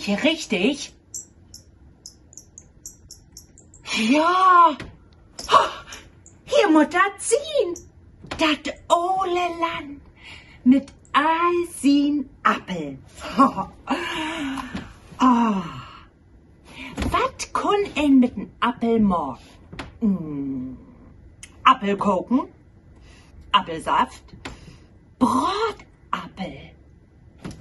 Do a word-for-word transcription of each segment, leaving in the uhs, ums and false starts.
Hier richtig? Ja, hier mutt dat sien. Dat ole Land mit all sien Appeln. Ah, wat kunn een mit en Appel maken? Hm, Appelkoken, Appelsaft, Braatappel.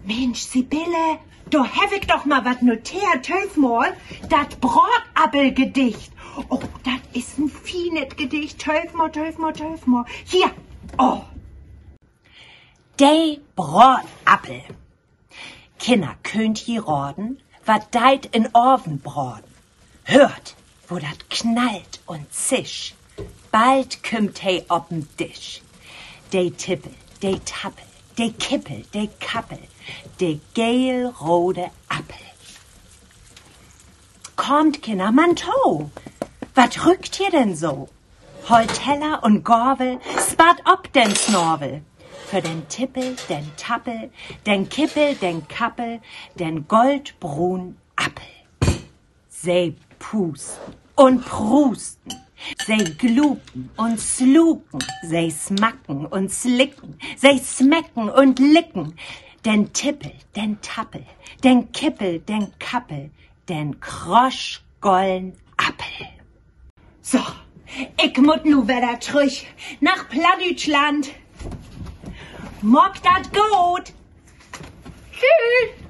Minsch, Sibylle, dor heff ik doch mal wat noteert. Tööv mal, dat Braatappelgedicht. Oh, dat is en fienet Gedicht. Tööv mal, tööv mal, tööv mal. Hier. Oh. De Braatappel. Kinner, köönt ji raden, wat deit in Aven braden? Höört, wo dat knallt un zisch. Bald kümmt he op den Disch. De Tippel, de Tappel, de Kippel, de Kappel, de geelrode Appel. Kaamt, Kinner, man to! Wat rüükt hier denn so? Hoolt Teller un Gavel, sparrt op den Snavel. För den Tippel, den Tappel, den Kippel, den Kappel, den goldbrunen Appel. Se puusten un pruusten, se glupen un sluken, se smacken un slicken, se smecken un licken. Den Tippel, den Tappel, den Kippel, den Kappel, den kroschgollen Appel. So, ik mutt nu wedder trüch na Plattdüütschland. Maakt dat goot. Tschüss.